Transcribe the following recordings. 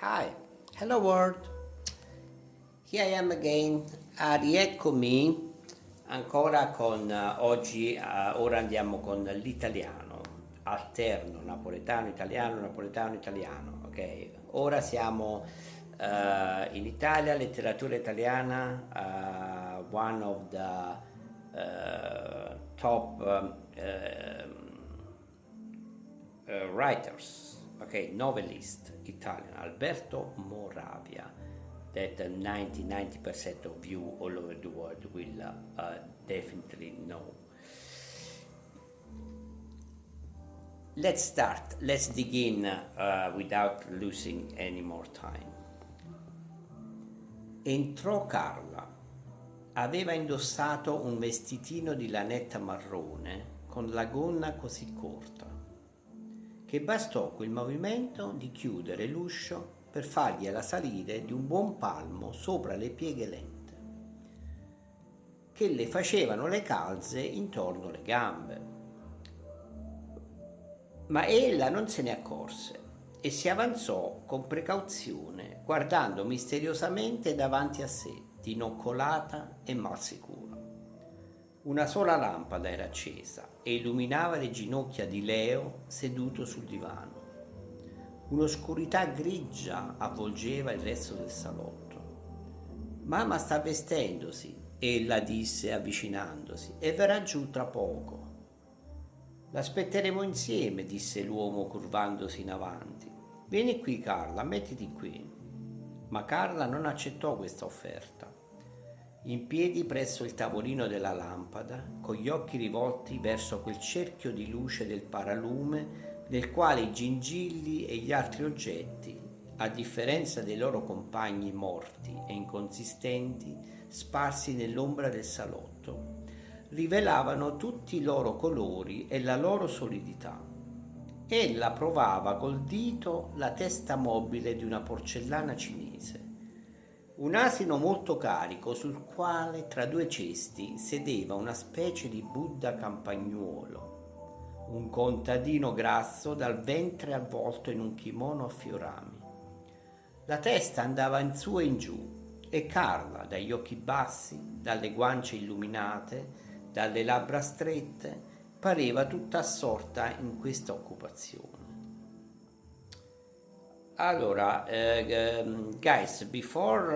Hi, hello world. Here I am again. Ah, rieccomi ancora con oggi, ora andiamo con l'italiano, alterno napoletano, italiano, napoletano, italiano, ok? Ora siamo in Italia, letteratura italiana, one of the top writers, okay, novelist Italian, Alberto Moravia, that 90 90% of you all over the world will definitely know. Let's start, let's dig in without losing any more time. Entrò Carla. Aveva indossato un vestitino di lanetta marrone con la gonna così corta che bastò quel movimento di chiudere l'uscio per fargliela salire di un buon palmo sopra le pieghe lente che le facevano le calze intorno le gambe. Ma ella non se ne accorse e si avanzò con precauzione, guardando misteriosamente davanti a sé, dinoccolata e malsicura. Una sola lampada era accesa e illuminava le ginocchia di Leo seduto sul divano. Un'oscurità grigia avvolgeva il resto del salotto. Mamma sta vestendosi, ella disse avvicinandosi, e verrà giù tra poco. L'aspetteremo insieme, disse l'uomo curvandosi in avanti. Vieni qui, Carla, mettiti qui. Ma Carla non accettò questa offerta. In piedi presso il tavolino della lampada, con gli occhi rivolti verso quel cerchio di luce del paralume nel quale i gingilli e gli altri oggetti, a differenza dei loro compagni morti e inconsistenti, sparsi nell'ombra del salotto, rivelavano tutti i loro colori e la loro solidità. Ella provava col dito la testa mobile di una porcellana cinese, un asino molto carico sul quale tra due cesti sedeva una specie di Buddha campagnuolo, un contadino grasso dal ventre avvolto in un kimono a fiorami. La testa andava in su e in giù e Carla, dagli occhi bassi, dalle guance illuminate, dalle labbra strette, pareva tutta assorta in questa occupazione. Allora, guys, before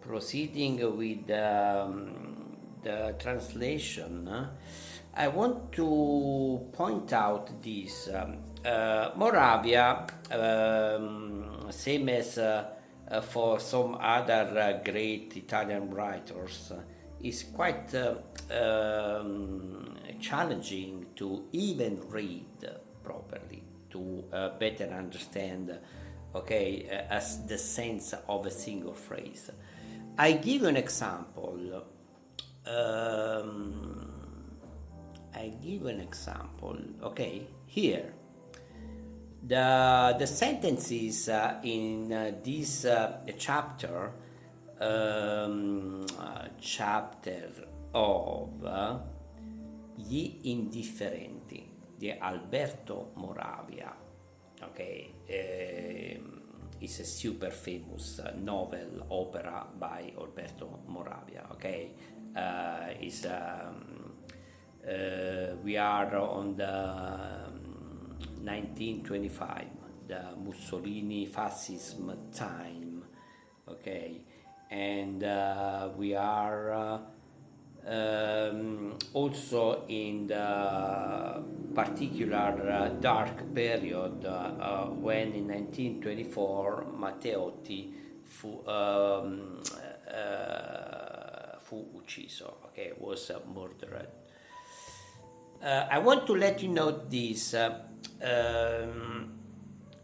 proceeding with the translation, I want to point out this. Moravia, same as for some other great Italian writers, is quite challenging to even read properly, to better understand, okay, as the sense of a single phrase. I give you an example. I give an example. Okay, here the sentences in this chapter, chapter of Gli Indifferenti di Alberto Moravia. Okay, it's a super famous novel opera by Alberto Moravia. Okay, is we are on the 1925, the Mussolini fascism time. Okay, and we are also in the particular dark period when in 1924 Matteotti fu ucciso, okay, was murdered. I want to let you know this.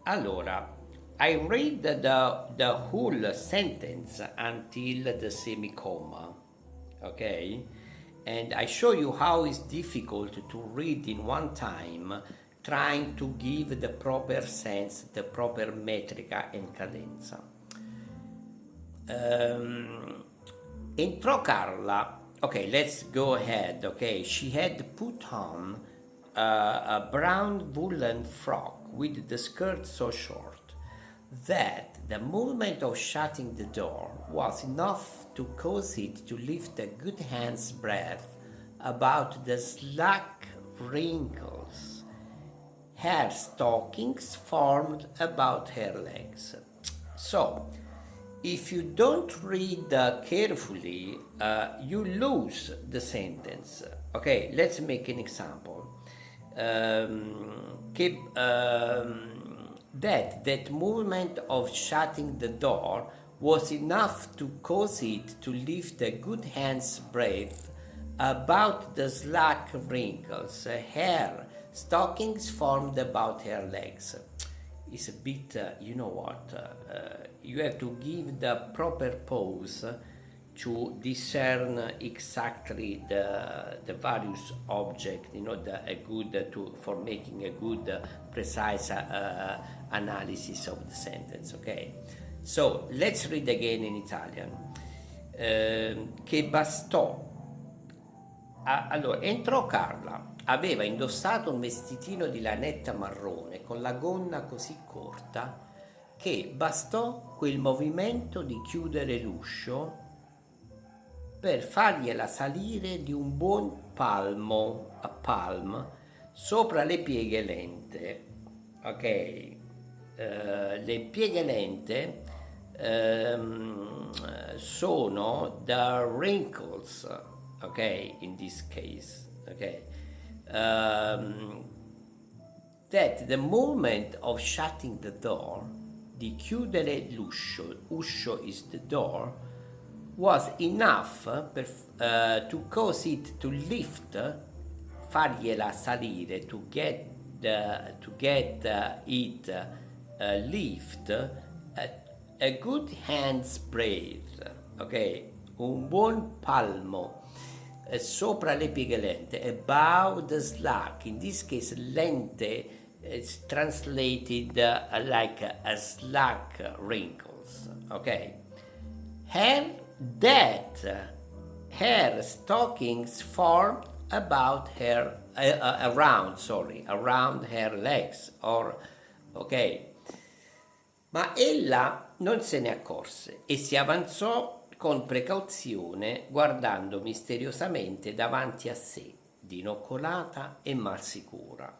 Allora, I read the whole sentence until the semicomma, okay? And I show you how it's difficult to read in one time, trying to give the proper sense, the proper metrica and cadenza. Entrò Carla. Okay, let's go ahead. Okay, she had put on a brown woolen frock with the skirt so short That the movement of shutting the door was enough to cause it to lift a good hand's breadth about the slack wrinkles her stockings formed about her legs. So, if you don't read carefully, you lose the sentence. Okay, let's make an example. Che, that movement of shutting the door was enough to cause it to lift a good hand's breadth about the slack wrinkles her stockings formed about her legs. It's a bit, you know what, you have to give the proper pause to discern exactly the various objects, the, a good to, for making a good, precise analysis of the sentence, okay? So, let's read again in Italian. Che bastò. Allora, entrò Carla. Aveva indossato un vestitino di lanetta marrone con la gonna così corta che bastò quel movimento di chiudere l'uscio per fargliela salire di un buon palmo, a palm, sopra le pieghe lente. Ok, le pieghe lente sono the wrinkles, ok, in this case, ok. That the movement of shutting the door, di chiudere l'uscio, uscio is the door, was enough to cause it to lift, fargliela salire, to get it lift a good hand's breadth, ok? Un buon palmo sopra le pieghe lente, above the slack. In this case, lente is translated like a slack wrinkles, ok? Her that her stockings formed about her around, sorry, around her legs or, ok, ma ella non se ne accorse e si avanzò con precauzione, guardando misteriosamente davanti a sé, dinoccolata e malsicura.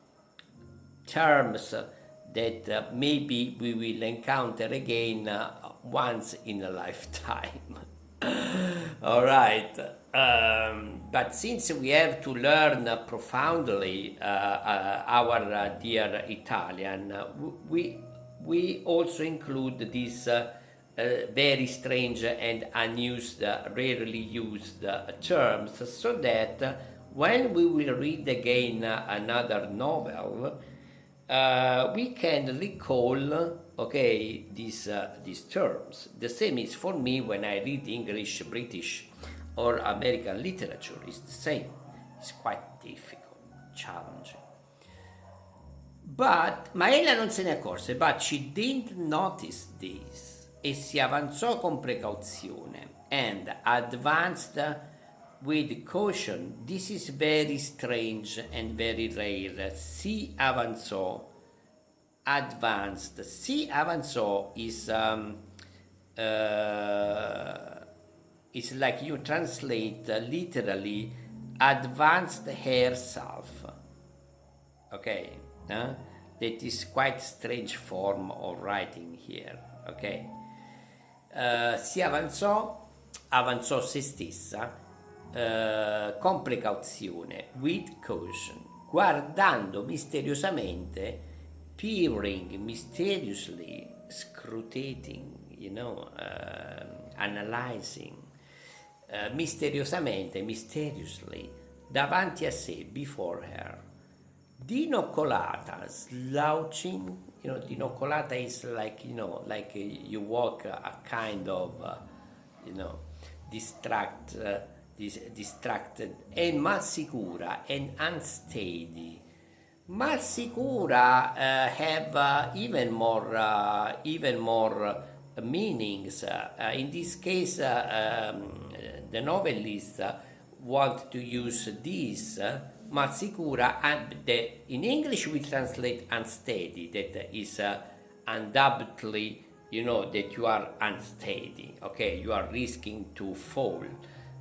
Terms that maybe we will encounter again once in a lifetime. All right. But since we have to learn profoundly our dear Italian, we also include these very strange and unused, rarely used terms so that when we will read again another novel, we can recall, okay, these terms. The same is for me when I read English, British, or American literature. It's the same. It's quite difficult, challenging. But, ma ella non se ne accorse, but she didn't notice this, e si avanzò con precauzione, and advanced with caution. This is very strange and very rare. Si avanzò, advanced. Si avanzò is like you translate literally "advanced herself". Okay, that is quite strange form of writing here. Ok, si avanzò, avanzò se stessa con precauzione, with caution, guardando misteriosamente, peering mysteriously, scrutating, analyzing, misteriosamente, mysteriously, davanti a sé, before her. Dinoccolata, slouching, dinoccolata is like you walk a kind of, distracted, e malsicura, and unsteady. Malsicura have even more meanings. In this case, the novelist want to use this malsicura, and in English we translate unsteady, that is Undoubtedly, you know that you are unsteady, okay? You are risking to fall.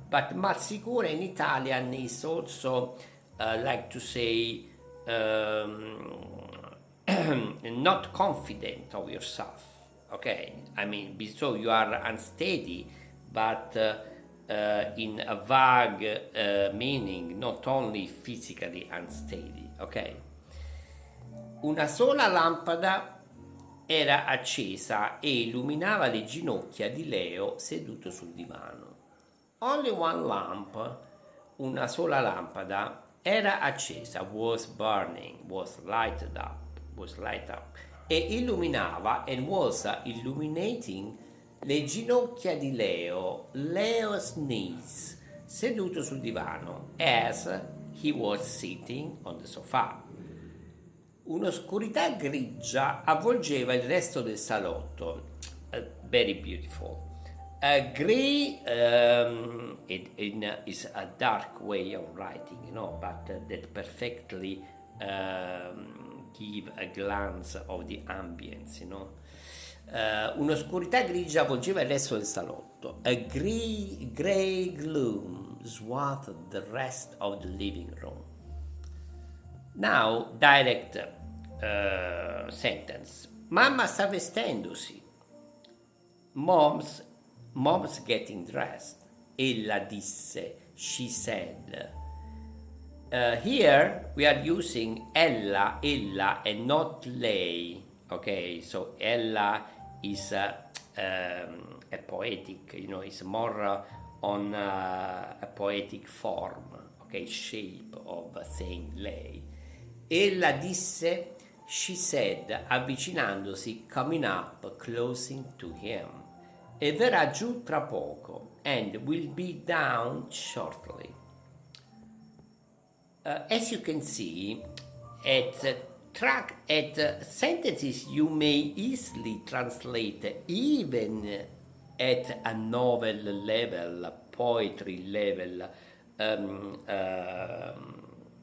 But malsicura in Italian is also like to say not confident of yourself, okay? I mean, so you are unsteady, but in a vague meaning, not only physically unsteady, ok? Una sola lampada era accesa e illuminava le ginocchia di Leo seduto sul divano. Only one lamp, una sola lampada, era accesa, was burning, was lighted up, was light up, e illuminava, and was illuminating, le ginocchia di Leo, Leo's knees, seduto sul divano, as he was sitting on the sofa. Un'oscurità grigia avvolgeva il resto del salotto. Very beautiful. Gray is a dark way of writing, but that perfectly give a glance of the ambience. Un'oscurità grigia avvolgeva il resto del salotto. A gray gloom swathed the rest of the living room. Now, direct sentence. Mamma sta vestendosi. Mom's getting dressed. Ella disse, she said. Here we are using ella, ella, and not lei. Okay, so ella is a poetic, it's more on a poetic form, okay, shape of saying lei. Ella disse, she said, avvicinandosi, coming up, closing to him. E verrà giù tra poco, and will be down shortly. As you can see, at track at sentences you may easily translate even at a novel level, poetry level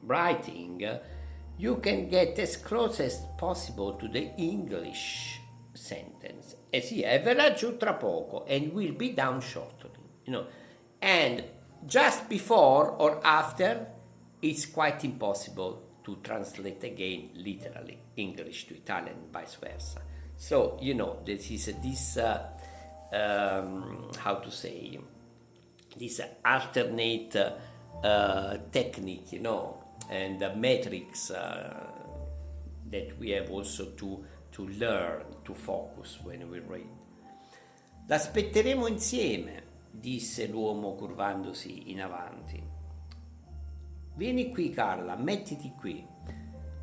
writing, you can get as close as possible to the English sentence. E sì, e verrà giù tra poco, and will be down shortly. And just before or after, it's quite impossible to translate again literally English to Italian, vice versa. So, this is this, how to say, this alternate technique, and the metrics that we have also to learn, to focus when we read. L'aspetteremo insieme, disse l'uomo curvandosi in avanti. Vieni qui, Carla, mettiti qui.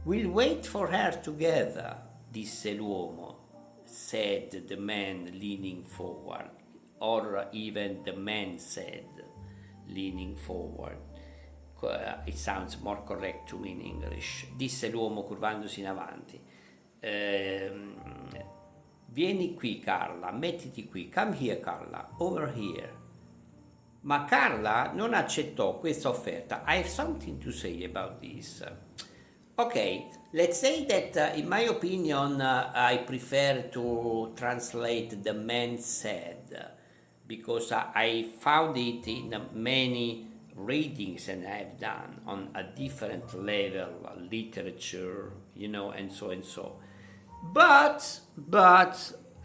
We'll wait for her together, disse l'uomo, said the man leaning forward, or even the man said, leaning forward. It sounds more correct to me in English. Disse l'uomo curvandosi in avanti. Vieni qui, Carla, mettiti qui. Come here, Carla, over here. Ma Carla non accettò questa offerta. I have something to say about this. Okay, let's say that in my opinion, I prefer to translate "the man said" because I found it in many readings and I have done on a different level, literature, and so and so. But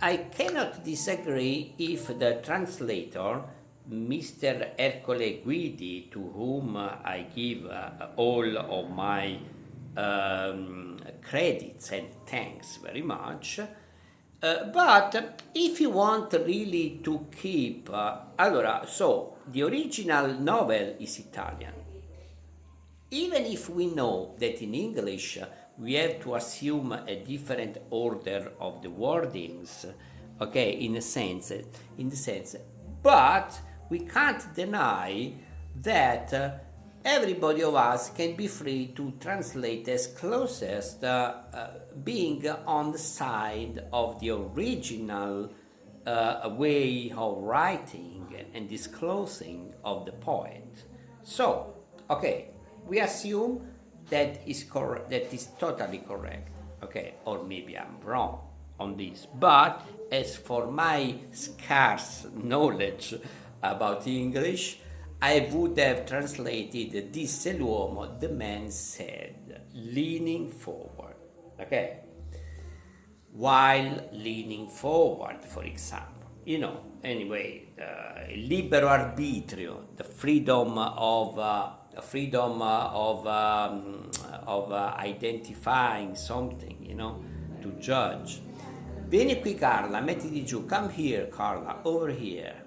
I cannot disagree if the translator, Mr. Ercole Guidi, to whom I give all of my credits and thanks very much. But if you want really to keep, allora, so the original novel is Italian. Even if we know that in English we have to assume a different order of the wordings, okay, in the sense, but we can't deny that everybody of us can be free to translate as closest, being on the side of the original way of writing and disclosing of the poet. So, okay, we assume that is totally correct, okay, or maybe I'm wrong, on this. But as for my scarce knowledge about English, I would have translated "disse l'uomo", the man said, leaning forward. Okay? While leaning forward, for example. Anyway, libero arbitrio, the freedom of identifying something, to judge. Vieni qui, Carla, mettiti giù. Come here, Carla, over here.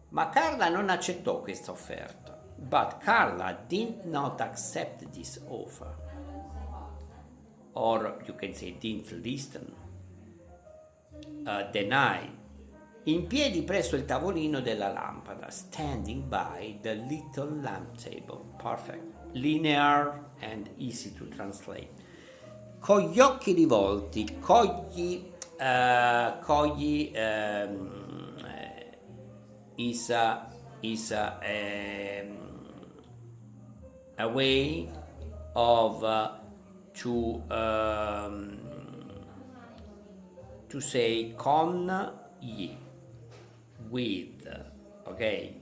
Ma Carla non accettò questa offerta. But Carla did not accept this offer. Or you can say didn't listen. Denied. In piedi presso il tavolino della lampada, standing by the little lamp table. Perfect. Linear and easy to translate. Con gli occhi rivolti, cogli is a way of to say con gli, with, ok?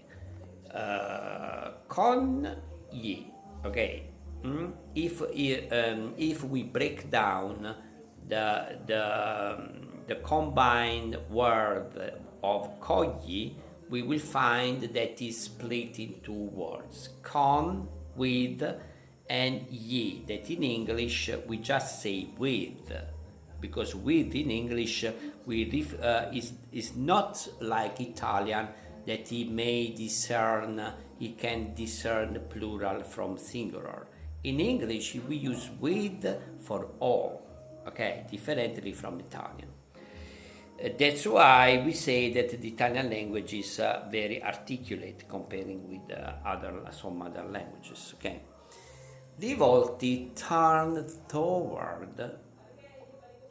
Con gli, ok? If we break down the combined word of cogli, we will find that is split in two words, con, with, and gli, that in English we just say with, because with in English is not like Italian that he may discern, he can discern plural from singular. In English we use with for all, okay, differently from Italian. That's why we say that the Italian language is very articulate comparing with some other languages, okay? Rivolti, turn toward,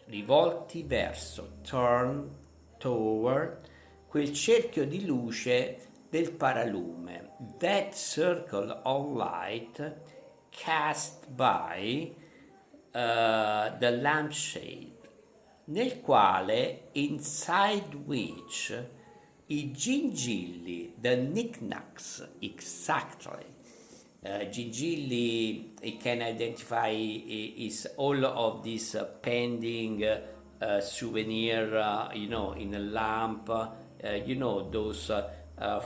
rivolti verso, turn toward, quel cerchio di luce del paralume, that circle of light cast by the lampshade, nel quale, inside which, i gingilli, the knickknacks, exactly. Gingilli, it can identify is all of this pending souvenir in a lamp, those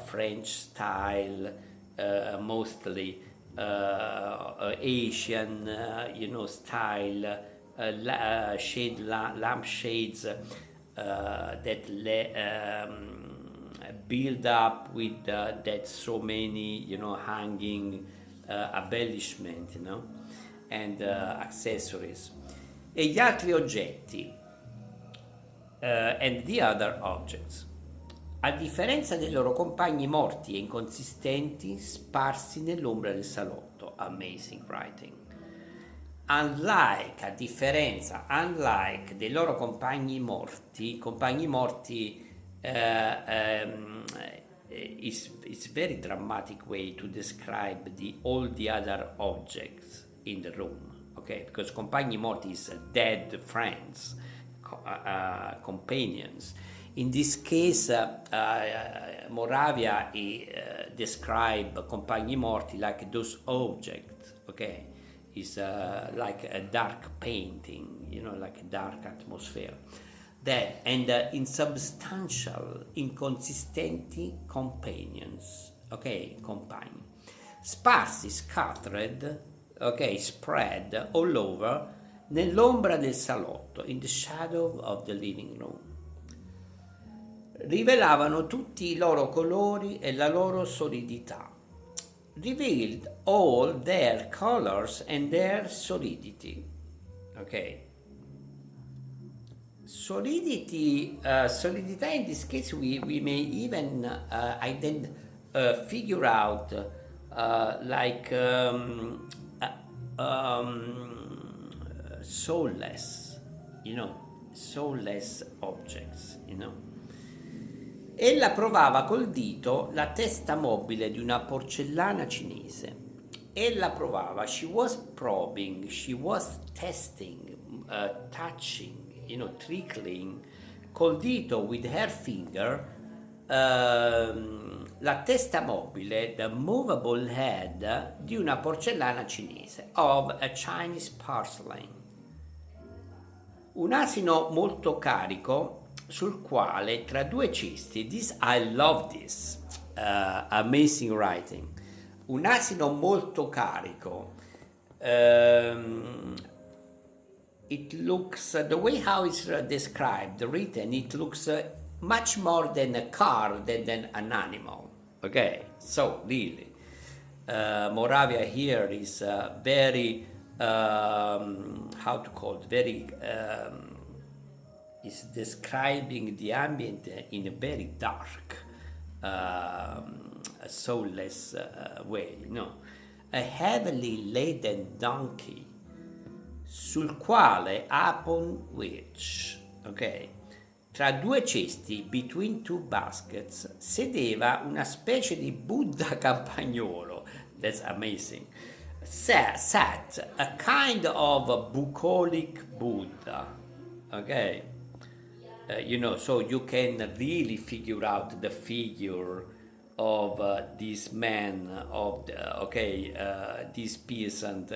French style, mostly Asian style shade lampshades that build up with that so many hanging embellishment and accessories. E gli altri oggetti, and the other objects. A differenza dei loro compagni morti e inconsistenti, sparsi nell'ombra del salotto. Amazing writing. Unlike, a differenza, unlike dei loro compagni morti is very dramatic way to describe all the other objects in the room, okay? Because compagni morti is dead friends, companions. In this case, Moravia describe compagni morti like those objects, okay? Is like a dark painting, like a dark atmosphere. That and insubstantial, inconsistenti companions, okay, compagni. Sparsi, scattered, okay, spread all over, nell'ombra del salotto, in the shadow of the living room. Rivelavano tutti i loro colori e la loro solidità. Revealed all their colors and their solidity. Ok. Solidity, solidità in this case we may even figure out like soulless, soulless objects. Ella provava col dito la testa mobile di una porcellana cinese. Ella provava, she was probing, she was testing, touching, trickling, col dito, with her finger, la testa mobile, the movable head, di una porcellana cinese, of a Chinese porcelain. Un asino molto carico sul quale tra due cesti, this I love this, amazing writing, un asino molto carico, it looks, the way how it's described, written, it looks much more than a car than an animal. Okay, so really, Moravia here is very, how to call it, very, is describing the ambient in a very dark, soulless way. A heavily laden donkey, sul quale, upon which, ok, tra due cesti, between two baskets, sedeva una specie di Buddha campagnolo. That's amazing. Sat a kind of bucolic Buddha, okay? So you can really figure out the figure of this man, of the, okay, this peasant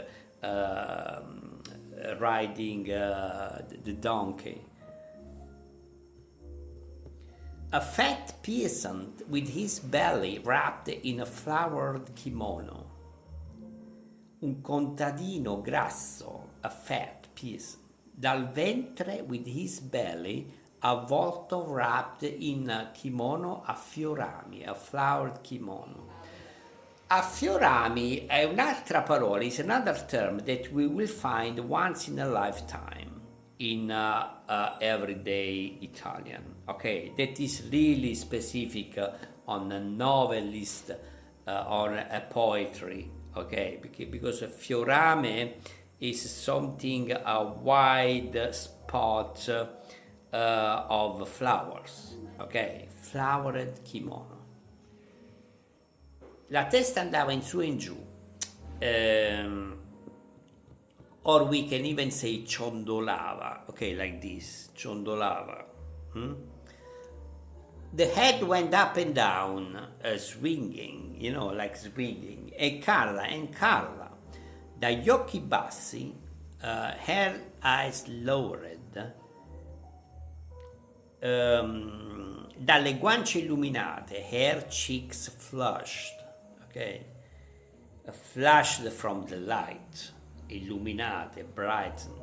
riding the donkey. A fat peasant with his belly wrapped in a flowered kimono. Un contadino grasso, a fat peasant, dal ventre with his belly avvolto, wrapped in a kimono a fiorami, a flowered kimono. A fiorami è un'altra parola, is another term that we will find once in a lifetime in everyday Italian. Okay, that is really specific on a novelist, on a poetry. Okay, because a fiorame is something, a wide spot of flowers. Okay, flowered kimono. La testa andava in su e in giù. Or we can even say ciondolava, okay, like this, ciondolava. The head went up and down, swinging, like swinging. E Carla, and Carla, dagli occhi bassi, her eyes lowered, dalle guance illuminate, her cheeks flushed, okay, flushed from the light, illuminate, brightened.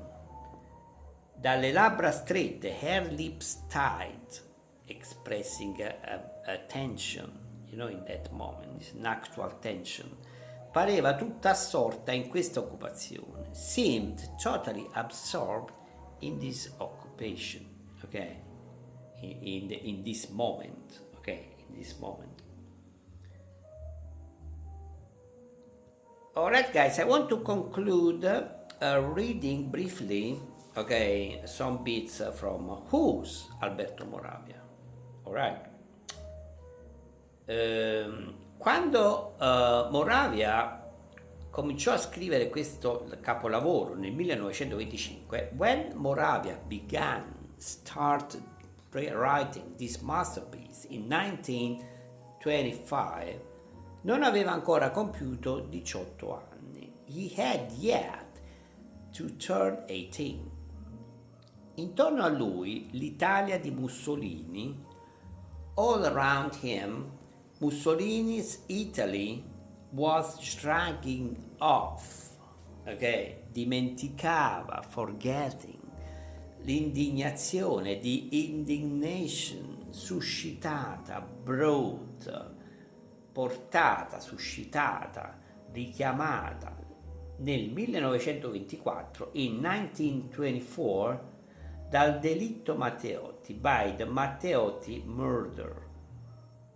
Dalle labbra strette, her lips tight, expressing a tension, in that moment, it's an actual tension. Pareva tutta assorta in questa occupazione, seemed totally absorbed in this occupation, okay, in this moment, okay, in this moment. All right, guys, I want to conclude reading briefly, okay, some bits from who's Alberto Moravia. All right. Quando Moravia cominciò a scrivere questo capolavoro nel 1925, when Moravia began, started writing this masterpiece in 1925, non aveva ancora compiuto 18 anni. He had yet to turn 18. Intorno a lui l'Italia di Mussolini, all around him, Mussolini's Italy was shrugging off, ok? Dimenticava, forgetting, l'indignazione, the indignation suscitata, brought, portata, suscitata, richiamata nel 1924, in 1924, dal delitto Matteotti, by the Matteotti murder,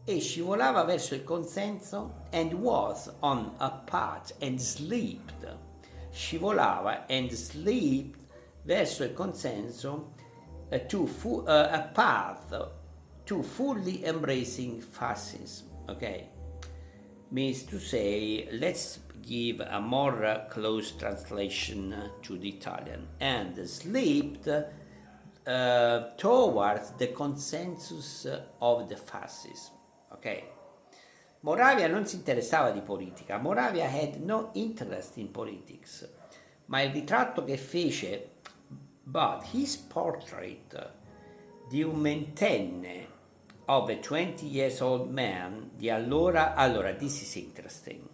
e scivolava verso il consenso and was on a path and slipped, scivolava and slipped verso il consenso, to a path to fully embracing fascism, ok? Means to say, let's give a more close translation to the Italian, and slipped towards the consensus of the fascism. Ok? Moravia non si interessava di politica. Moravia had no interest in politics. Ma il ritratto che fece, but his portrait di un ventenne, of a 20 years old man di allora, allora, this is interesting.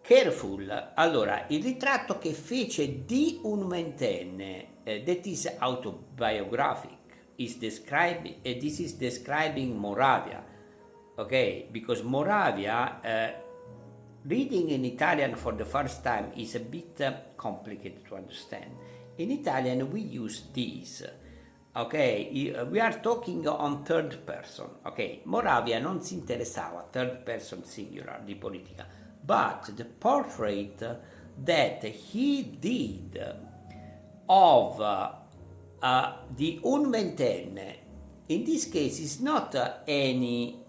Careful, allora, il ritratto che fece di un ventenne, that is autobiographic, is describing, this is describing Moravia, okay? Because Moravia, reading in Italian for the first time is a bit complicated to understand. In Italian we use this. Ok, we are talking on third person. Ok, Moravia non si interessava, third person singular, di politica. But the portrait that he did of di un ventenne, in this case is not any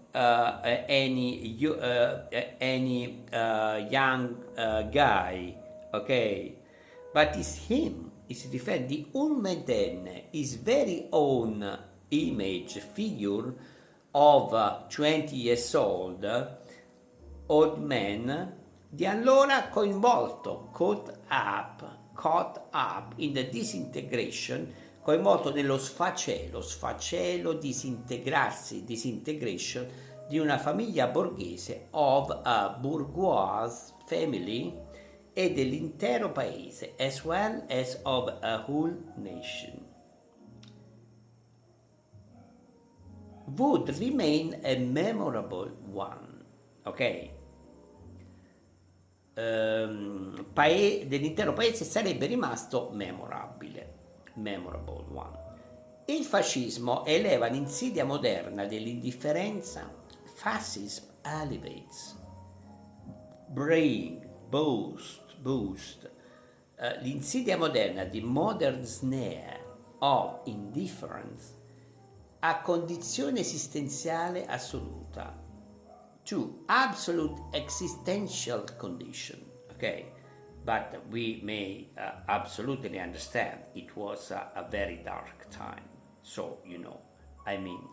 young guy, okay, but it's him. It's referred di un ventenne, his very own image figure of 20 years old man, di allora coinvolto, caught up in the disintegration, coinvolto nello sfacelo, sfacelo, disintegrarsi, disintegration di una famiglia borghese, of a bourgeois family, e dell'intero paese, as well as of a whole nation. Would remain a memorable one. Ok? Dell'intero paese sarebbe rimasto memorabile. Memorable one. Il fascismo eleva l'insidia moderna dell'indifferenza. Fascism elevates, bring, boost, boost. L'insidia moderna di modern snare of indifference a condizione esistenziale assoluta, to absolute existential condition, okay? But we may absolutely understand it was a very dark time. So, I mean,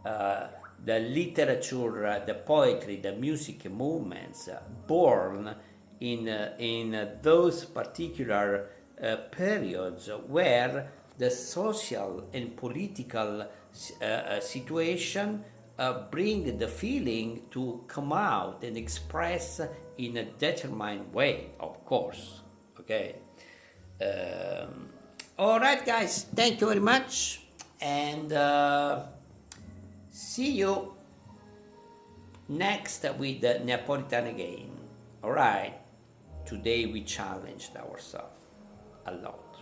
the literature, the poetry, the music movements born in those particular periods where the social and political situation bring the feeling to come out and express in a determined way, of course. Okay. All right, guys. Thank you very much, and see you next with the Neapolitan again. All right. Today we challenged ourselves a lot,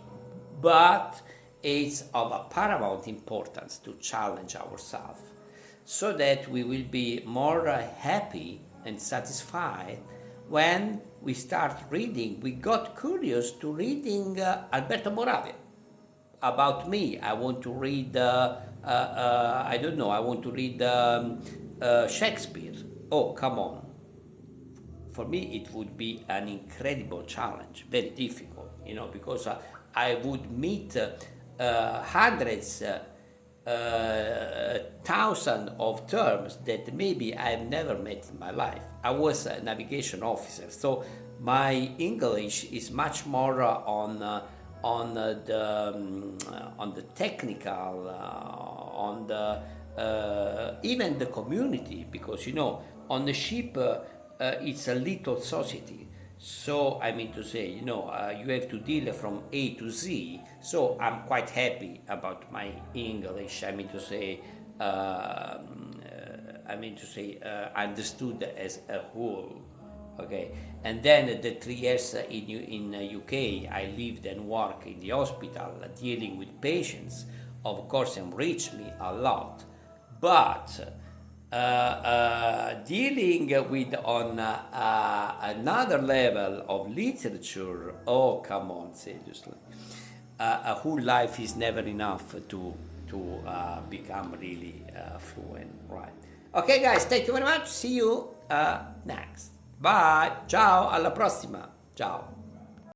but it's of a paramount importance to challenge ourselves so that we will be more happy and satisfied when we start reading. We got curious to reading Alberto Moravia. About me, I want to read, I don't know, I want to read Shakespeare. Oh, come on. For me, it would be an incredible challenge, very difficult, because I would meet hundreds, thousands of terms that maybe I've never met in my life. I was a navigation officer, so my English is much more on the technical, on the even the community, because on the ship it's a little society. So I mean to say, you have to deal from A to Z. So I'm quite happy about my English. I mean to say, understood as a whole. Okay, and then the 3 years in UK, I lived and worked in the hospital dealing with patients. Of course, enriched me a lot, but dealing with on another level of literature, oh, come on, seriously, a whole life is never enough to become really fluent, right? Ok guys, thank you very much. See you next. Bye. Ciao, alla prossima. Ciao.